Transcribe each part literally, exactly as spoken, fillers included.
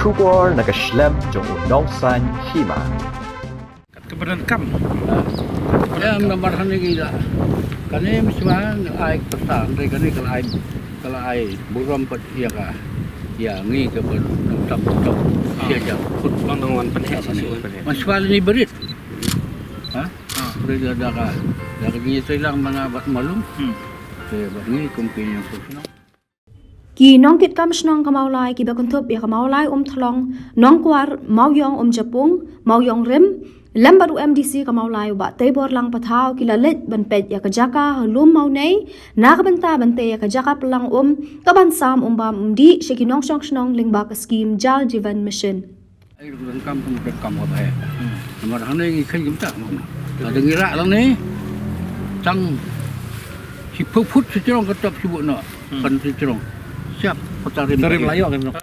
Khubor na ka shlem jong u nongsan hima. Kat ka bynta kam. Ya, namar hangne ngi la. Kane mynshwa ai pyrta, hynrei kane ka la ai, ka la ai burom pat ïa ka. Ïa ngi ka ban nongtam tam. Sia ja. Khut bang nang wan pynheh sa su. Mynshwa ni berit. Ha? Hynrei da ka, da ka ngi tei lang mana bad malum. Te bad ngi kum ki nongsan shnong. Ki nongkitkam shnong ka Mawlai kiba kynthup ïa ka Mawlai Umthlong, Nongkwar, Mawiong Umjapung, Mawiong Rim, lem bad u M D C ka Mawlai u Bah Teiborlang Pathaw ki la leit ban peit ïa ka jaka ha Lum Mawnei, na ka bynta ban tei ïa ka jaka pynlang um, ka ban sam um bam um dih sha ki nongshong shnong lyngba ka skhim Jal Jeevan Mission. Ai, ruh donkam, kam, kam, kam, kam, eh. Namar hangne ngi kheiñ kumta, mo. Lada ngi rah lang ne, tang shiphew phut shi jrong ka top shi buh noh. Kan shi jrong. Siap, pata rim. Tarim layo kan.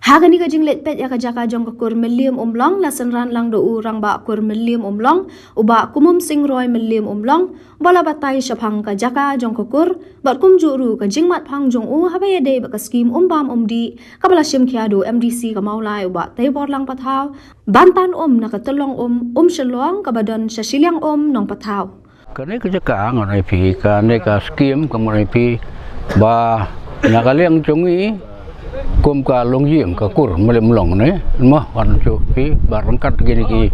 Ha kane ka jingleit peit ïa ka jaka jong ka kur Mylliem Umlong, la synran lang da u Rangbah kur Mylliem Umlong, u Bah Kumum Sing Roy Mylliem Umlong, ba la batai shaphang ka jaka jong ka kur, bad kumjuh ruh ka jingmat phang jong u haba ïadei bad ka skhim um bam um dih, kaba la shim khia da u M D C ka Mawlai u Bah Teiborlang Pathaw, ban tan um na ka tyllong um, Umshillong kaba don sha shiliang um Nongpathaw. Kane ka jaka ngan ai phi, kane ka skhim ka ngan ai phi, ba na ka liang jong ngi, kum ka longïing ka kur Mylliem Umlong ne, mo, wan shu phi, ba ryngkat kine ki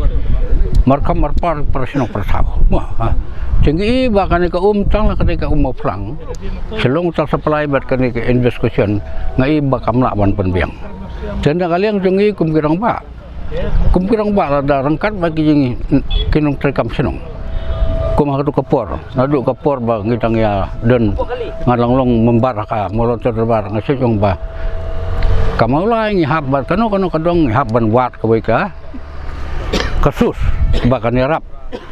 markham marpar para shnong para thaw. Mo, ha. Te ngi i ba kane ka um tang la kane ka um mawphlang. Shalong ta supply bad kane ka investigation nga i ba kam lah ban pynbiang. Te na ka liang jong ngi kum ki rangbah. Kum ki rangbah lada ryngkat bad ki jing ki nongtrei kam shnong. Kum ha katu ka por, naduh ka por ba ngi dang ïa don, nga dang long member ha ka Mawlong Tyrbar, nga shu ong ba ka Mawlai ngi hap bad kano kano ka dong ngi hap ban wad kawei ka, ka sus ba kan ïarap,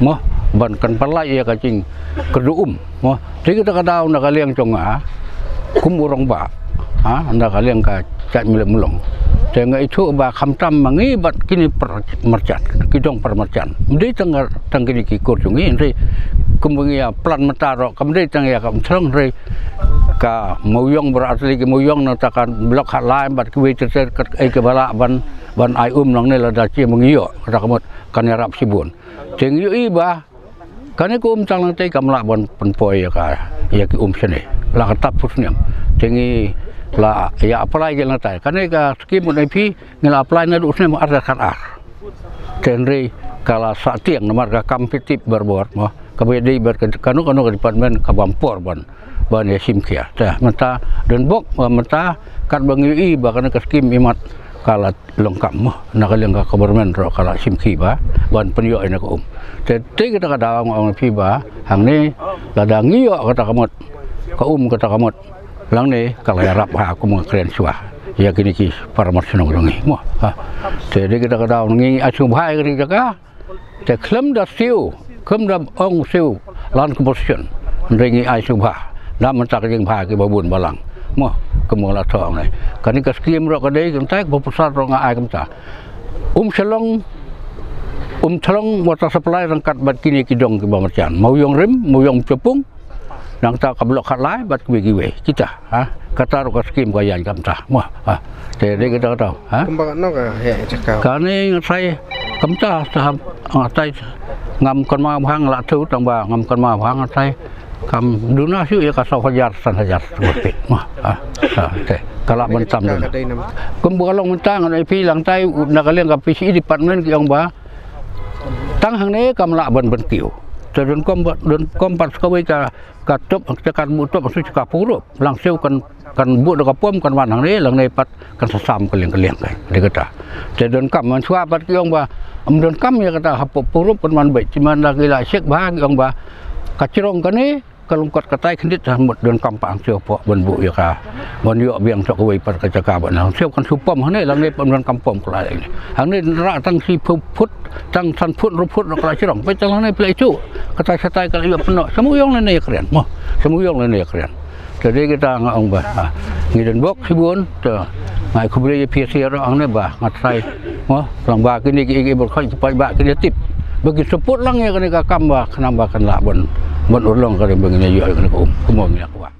mo, ban kan pynlait ïa ka jingkyrduh um, mo. Te kita ka daw na ka liang jong nga, kum u rangbah, ha, na ka liang ka jaid Mylliem Umlong. Te nga ithuh ba khamtam ma ngi bad kine para marjan, ki dong para marjan. Ym dei tang, tang kine ki kur jong ngi, hynrei kum ba ngi ïa plan mynta ruh, kam dei tang ïa ka Umthlong, hynrei ka Mawiong, baroh artylli ki Mawiong, nangta ka Block Hawlai bad kiwei ter ter, kat ei kaba lah ban, ban ai um nangne lada shi ma ngi ïoh, kata ka mut kan ïarap shibun. Te ngi ïohi ba kane ka um tang lang te kam lah ban pynpoi ïa ka, ïa ki um shane. La ka tap phew snem. Te ngi la ïa apply ki lang te. Kane ka skhim U N D P ngi la apply naduh u snem ar hajar khatar. Te hynrei ka la sah tieng namar ka kam phi tip barabor, mo. Kaba ïadei bad ka, kano kano ka department ka bam por ban, ban ïa shim khia. Te mynta don bok, mynta katba ngi ïohi ba kane ka skhim imat ka la long kam, mo, na ka liang ka government ruh ka la shim khia ba ban pynïoh ïa ka um. Te, te kata ka daw nga ong ïa phi ba hangne lada ngi ïoh kata ka mut ka um, kata ka mut, langne ka la ïarap ha kum nga kren shuwa ïa kine ki para mar shnong jong ngi, mo, ha. Te dei kata ka daw ngi ai sngewbha ïa kane ka jaka. Te khlem da siew, khlem da ong siew land compensation, hynrei ngi ai sngewbha. Da mynta ka jingbha kiba bun balang, mo, kum nga la thoh hangne. Kane ka skhim ruh ka dei, kane ka proposal ruh nga ai kumta. Umshillong, Umthlong water supply ryngkat bad kine ki dong kiba marjan. Mawiong Rim, Mawiong Umjapung, nangta ka Block Hawlai bad kiwei kiwei. Kita, ha. Kata ruh ka skhim ka ïaid kumta, mo, ha. Te dei kata kata, ha. Kumba kano ka heh jaka? Kane nga tharai kumta, sa nga tharai ngam kynmaw bha, nga la thew tang ba ngam kynmaw bha, nga tharai kam duna shuh ïa ka saw hajar san hajar square feet, mo, ha. Te ka lah ban tam duna. Kumba ka long mynta, nga ong ïa phi lang te na ka liang ka Fishery Department ki ong ba tang hangne kam lah ban pynkiew. Te donkam ba, donkam pat sa kawei ka, ka top, ka, ka buh top, sa ka pyrop. Lang siew kan, kan buh da ka pom kan wan hangne, langne pat kan sa sam kylleng kylleng, ka dei kata. Te donkam, mynshuwa pat ki ong ba ym donkam ïa kata, ha pyrop kan wan beit, shi man da ki la check bha ki ong ba ka jrong kane ka lyngkot katai khyndiat, ha mut donkam pat hangto pat ban buh ïa ka, ban ïoh biang sa kawei pat ka jaka ba nang. Siew kan shu pom hangne, langne pat ym donkam pom, ka la ïa hangne. Hangne rah tang shiphew phut, tang san phut, hynriew phut ruh ka la jrong. Peit tang hangne phi la ithuh, katai shatai ka la ïoh pynnoh. Sa Mawiong lane ïa kren, mo. Sa Mawiong lane ïa kren. Te dei kita nga ong ba, ha, ngi don bok shibun, te nga ai khublei ïa phi sha ruh hangne ba nga tharai, mo, lang ba kine ki, ki, ki bor khoi ki paidbah kine tip ba kin support lang ïa kane ka kam ba khnang ba kan lah ban, ban urlong ka ri ba ngin ïoh ïa kane ka um, kumno ngin ïa kwah.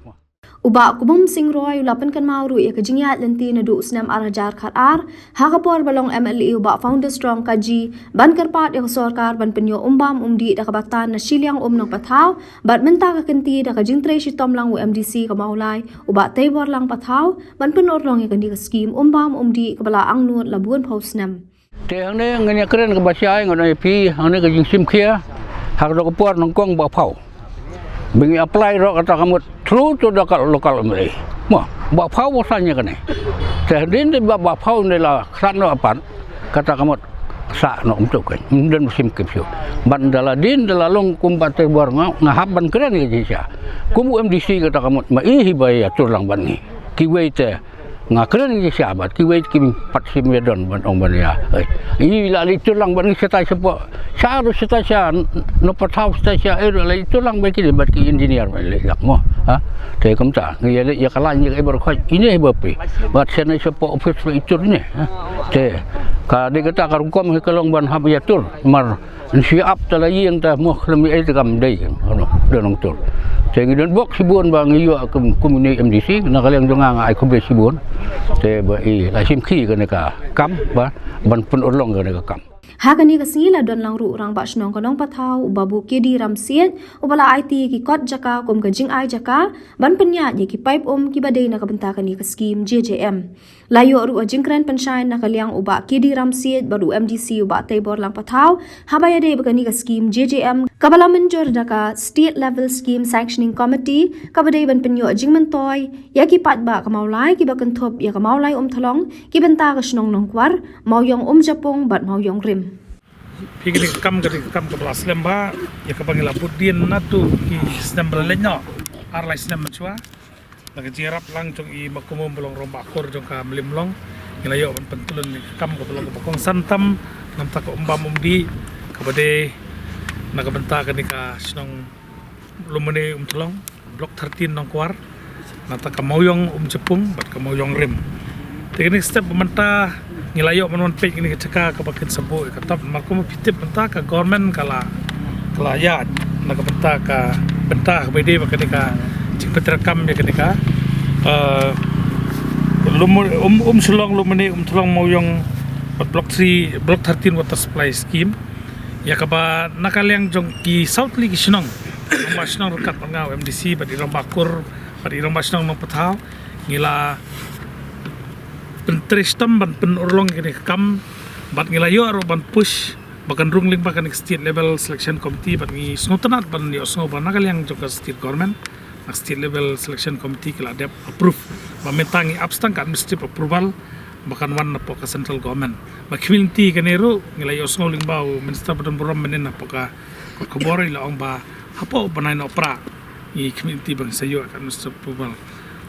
U Bah Kubum Singh Roy u la pynkynmaw ruh ïa ka jingïaid lynti naduh u snem ar hajar khatar, ha ka por ba long M L A u Bah Founder Strong Kaji, ban kyrpad ïa ka sorkar ban pynïoh um bam um dih da kaba tan na shiliang um Nongpathaw, bad mynta ka kynti da ka jingtrei shitom lang u M D C ka Mawlai, u Bah Teibor Lang Pathaw, ban pynurlong ïa kane ka skim um bam um dih kaba la angnud la bun phew snem. Te hangne ngan ïa kren kaba shai ngan ïa phi, hangne ka jingshim khia ha ka dok por nyngkong Bah Phaw. Ba ngi apply ruh kata ka mut through to da ka local M L A. Mo, Bah Phaw ba sanh ïa kane. Te hadien de Bah, Bah Phaw ne la khrat noh apat, kata ka mut sa noh um tuk kan. Ym don shim kip shu. Ban da la dien da la long kum Bah Teibor nga, nga hap ban kren ïa ka jingshisha. Kum u M D C kata ka mut ma i hi ba ïa tur lang ban ngi. Kiwei te nga kren ïa ka jingshisha bad kiwei kim pat shim ïa don ban ong ban ïa. Ei. I la leit tur lang ban ngi sha tai shapoh. Sha ruh sha tai sha Nongpathaw sha tai sha ei ruh la leit tur lang ban kine bad ki engineer ban leit lak mo. Ha. Te kumta ngi ïa leit ïa ka lain ïa ka i baroh khoit ine hi ba phi. Bad sha ne shapoh office ba i tur ne. Ha. Te ka dei kata ka rukom hi ka long ban hap ïa tur mar Ngi shu ap ta la ïing ta mo khlem ïa ei te kam dei. Ano, don ong tur. Te ngi don bok shibun ba ngi ïoh kum, kum une M D C, na ka liang jong nga nga ai khublei shibun. Te ba i la shim khia kane ka kam ba ban pynurlong kane ka kam. Ha kane ka sngi la don lang ruh u Rangbah Shnong ka Nongpathaw, u Babu K D Ramsiej, uba la aiti ïa ki kot jaka kum ka jingai jaka ban pynïaid ïa ki paip um kiba dei na ka bynta kane ka skim J J M. La ïoh ruh ka jingkren pynshai na ka liang u Bah K D Ramsiej bad u M D C u Bah Teibor Lang Pathaw, haba ïadei bad kane ka skim J J M, kaba la mynjur da ka State Level Scheme Sanctioning Committee, kaba dei ban pynïoh jingmyntoi ïa ki paidbah ka Mawlai kiba kynthup ïa ka Mawlai Umthlong, ki bynta ka shnong Nongkwar, Mawiong Umjapung bad Mawiong Rim. Phi, kane ka kam, kane ka kam kaba la slem bha, ïa kaba ngi la bud dien naduh ki snem ba la leit noh, ar lai snem mynshuwa. Na ka jingïarap lang jong i Makumum ba long Rangbah Kur jong ka Mylliem Long, ngi la ïoh ban pyntylun ïa ka kam kaba long kaba kongsan tam, namta ka um bam um dih kaba dei na ka bynta kane ka shnong Lumane Umthlong, Block thirteen Nongkwar, namta ka Mawiong Umjapung bad ka Mawiong Rim. Te kane ka step ba mynta ngi la ïoh ban wan peit kane ka jaka kaba kin sa buh ïa ka top, mar kumba phi tip mynta ka government ka la, ka la ïaid na ka bynta ka, bynta kaba dei bad kane ka jingpyntrei kam ïa kane ka, eh, Lumo-, Um, Umshlong, Lumane Umthlong, Mawiong bad Block three, Block thirteen Water Supply Scheme. Ïa kaba na ka liang jong ki saw tylli ki shnong, Rangbah Shnong ryngkat bad nga u M D C bad i Rangbah Kur bad i Rangbah Shnong Nongpathaw, ngi la pyntrei shitom ban pynurlong ïa kane ka kam bad ngi la ïoh ruh ban push ba kan rung lyngba kane ka State Level Selection Committee bad ngi sngewtynnat ban ïohsngew ba na ka liang jong ka State Government, na ka State Level Selection Committee ki la dep approve. Ba mynta ngi ap sdang ka administrative approval ba kan wan napoh ka Central Government. Ba khmih lynti kane ruh ngi la ïohsngew lyngba u Minister ba don burom mynnin napoh ka kot khubor, i la ong ba hapoh u bnai Nohprah ngi khmih lynti ba ngi sa ïoh ka administrative approval.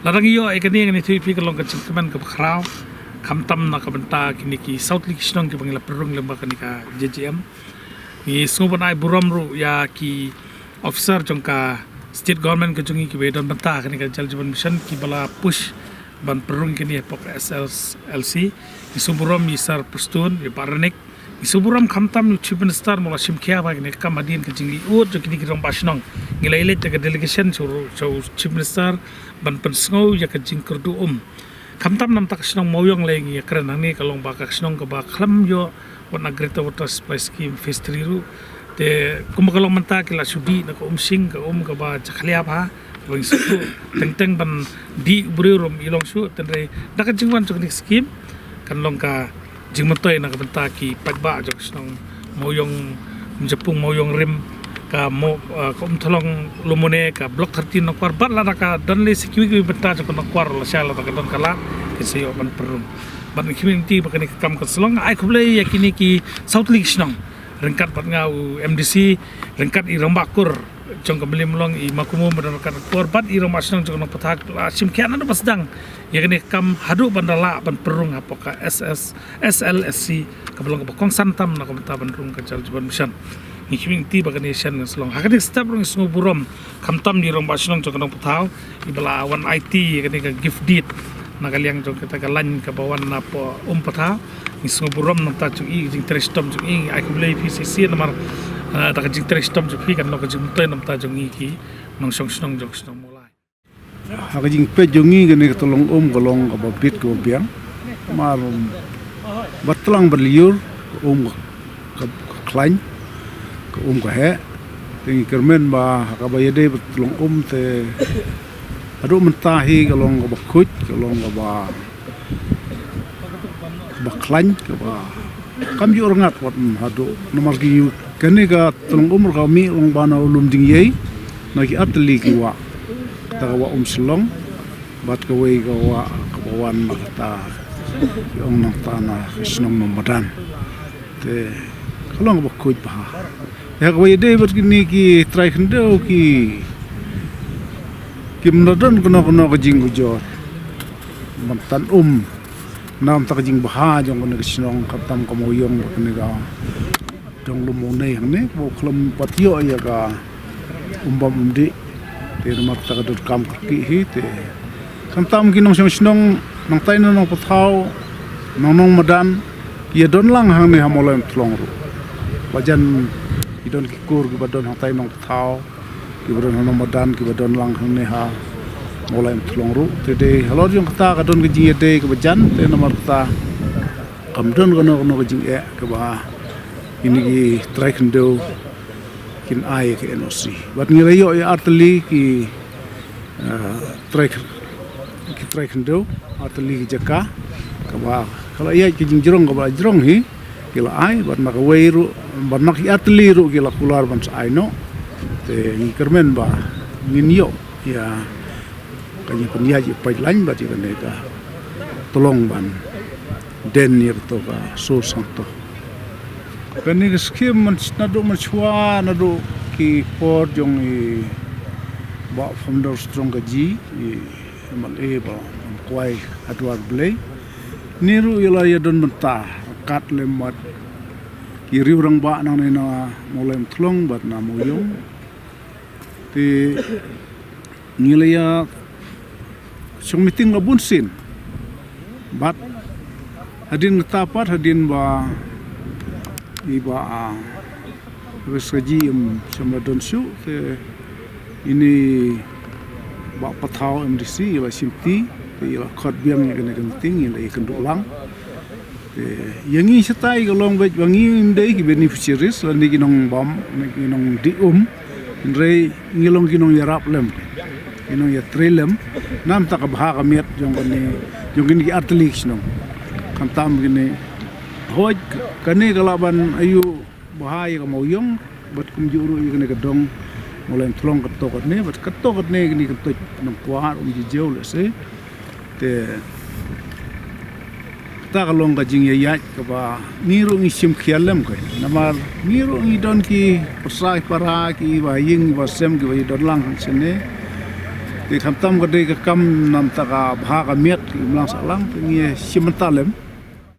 Lada ngi ïoh ïa kane, ngan ïathuh ïa phi, ka long ka jingkmen kaba khraw, khamtam na ka bynta kine ki saw tylli ki shnong kiba ngi la pynrung lyngba kane ka J J M. Ngi sngew ban ai burom ruh ïa ki officer jong ka State Government ka jong ngi kiba don bynta kane ka Jal Jeevan Mission kiba la push ban pynrung kine hapoh ka S L C. Ngi sngew burom ïa i Sir Prestone, ïa i Bah Renik. Ngi sngew burom khamtam ïa u Chief Minister ba u la shim khia bha ïa kane ka kam hadien ka jingleit jong kine ki rangbah shnong. Ngi la ïaleit da ka delegation sha u, sha u Chief Minister ban pynsngew ïa ka jingkyrduh um. Khamtam namar ka shnong Mawiong lei ngi ïakren hangne, ka long ba ka shnong kaba khlem ïoh wat na Greater Water Supply Scheme Phase three ruh. Te kumba ka long mynta ki la shu dih na ka um shing, ka um kaba jakhlia bha, kaba ngi sngewthuh teng teng ban dih u briew ruh ym i long shuh, hynrei da ka jingwan jong kane ka skim kan long ka jingmyntoi na ka bynta ki paidbah jong ka shnong Mawiong, Umjapung, Mawiong Rim, ka Mo-, ah, ka Umthlong Lumone, ka Block thirteen Nongkwar, bad lada ka don lei sa kiwei kiwei bynta jong ka Nongkwar, lashai lada ka don ka lad, kin sa ïoh ban pynrung. Bad ngi khmih lynti ba kane ka kam kan sa long. Ai khublei ïa kine ki saw tylli ki shnong, ryngkat bad nga u M D C, ryngkat i rangbah kur jong ka Mylliem Long i Makumum, bad ryngkat ka kur bad i rangbah shnong jong ka Nongpathaw, la shim khia naduh ba sdang ïa kane ka kam haduh ban da lah ban pynrung hapoh ka S S, S L S C, kaba long kaba kongsan tam na ka bynta ban rung ka Jal Jeevan Mission. Ngi khmih lynti ba kane ka sien kan sa long. Ha kane ka step ruh ngi sngew burom khamtam ïa i rangbah shnong jong ka Nongpathaw, iba la wan aiti ïa kane ka gift deed na ka liang jong kata ka lain kaba wan napoh Umpathaw. Ngi sngew burom namar ka jong i, ka jingtrei shitom jong i, ngi ai khublei ïa phi shisien namar, eh, da ka jingtrei shitom jong phi kan long ka jingmyntoi namar ka jong i ki nongshong shnong jong ka shnong Mawlai. Ha ka jingpeit jong ngi, kane ka tyllong um ka long kaba bit kaba biang. Mar, um, ba tlang ba lyiur, ka um ka, ka, ka khlaiñ, ka um ka heh. Te ngi kyrmen ba ha kaba ïadei bad tyllong um te haduh mynta hi ka long kaba khuid, ka long kaba, kaba khlaiñ, kaba kam ju rngat wat, mm, haduh. Namar ki, kane ka tyllong um ka mih lyngba na u lum Dingïei, na ki artylli ki wah. Kata ka wah Umshillong, bad kawei ka wah kaba wan na kata, ki ong nangta na ka shnong Nongmadan. Te ka long kaba khuid bha. Ïa kaba ïadei bad kine ki trai khyndew ki, kim da don kano kano ka jingujor ban tan um. Namar kata ka jingbha jong kane ka shnong, khamtam ka Mawïong, kane ka dong lum Mawnei hangne, ba u khlem pat ïoh ïa ka um bam um dih. Te namar kata ka donkam kyrkieh hi, te khamtam ki nongshong shnong nangtai na Nongpathaw, na Nongmadan, ki ïa don lang hangne ha Mawlai Umthlong ruh. Ba jan ki don ki kur kiba don hangtai Nongpathaw, kiba don ha Nongmadan, kiba don lang hangne ha Mawlai Umthlong ruh. Te dei halor jong kata ka don ka jingïadei kaba jan, te namar kata kam don kano kano ka jingeh kaba kine ki trai khyndew kin ai ka N O C. Bad ngi la ïoh ïa artylli ki, eh, trai kh-, ki trai khyndew, artylli ki jaka kaba ka la ïaid ka jingjrong kaba la jrong hi, ki la ai, bad na kawei ruh, bad na ki artylli ruh ki la kular ban sa ai noh. Te ngi kyrmen ba ngin ïoh ïa ka jingpynïaid ïa pipeline bad ïa kane ka tyllong ban den ïa kato ka source hangto. Kane ka skim man, naduh mynshuwa, naduh ki por jong i Bah Founder Strong Kaji, i M L A ba kwai ha Dwar Blei. Ni ruh i la ïa don bynta kat lem bad ki riew rangbah nangne na Mawlai Umthlong bad na Mawïong. Te ngi la ïa shong meeting la bun sien. Bad hadien kata pat, hadien ba i Bah, ah, Resh Kaji im shym la don shuh, te ine i Bah Pathaw M D C i la shim ti, te i la khot biang ïa kane ka meeting, i la ïakynduh lang. Te ïa ngi shatai ka long beit ba ngim dei ki beneficiaries lane ki nongbam, ne ki nongdih um. Hynrei ngi long ki nongïarap lem, ki nongïatrei lem na bynta ka bha ka miat jong kane, jong kine ki artylli ki shnong. Khamtam kine, hooid, kane ka lah ban aïu bha ïa ka Mawïong bad kumjuh ruh ïa kane ka dong Mawlai Umthlong, kato katne bad kato katne kine, kato Nongkwar, Umjynjew lehse. Te kata ka long ka jingïaid kaba ngi ruh ngi shim khia lem, ka namar ngi ruh ngi don ki para, para, ki ba ïing ba sem kiba ïa don lang hangne. Te khamtam ka dei ka kam na bynta ka bha ka miat, ki imlang sahlang, te ngi shim bynta lem.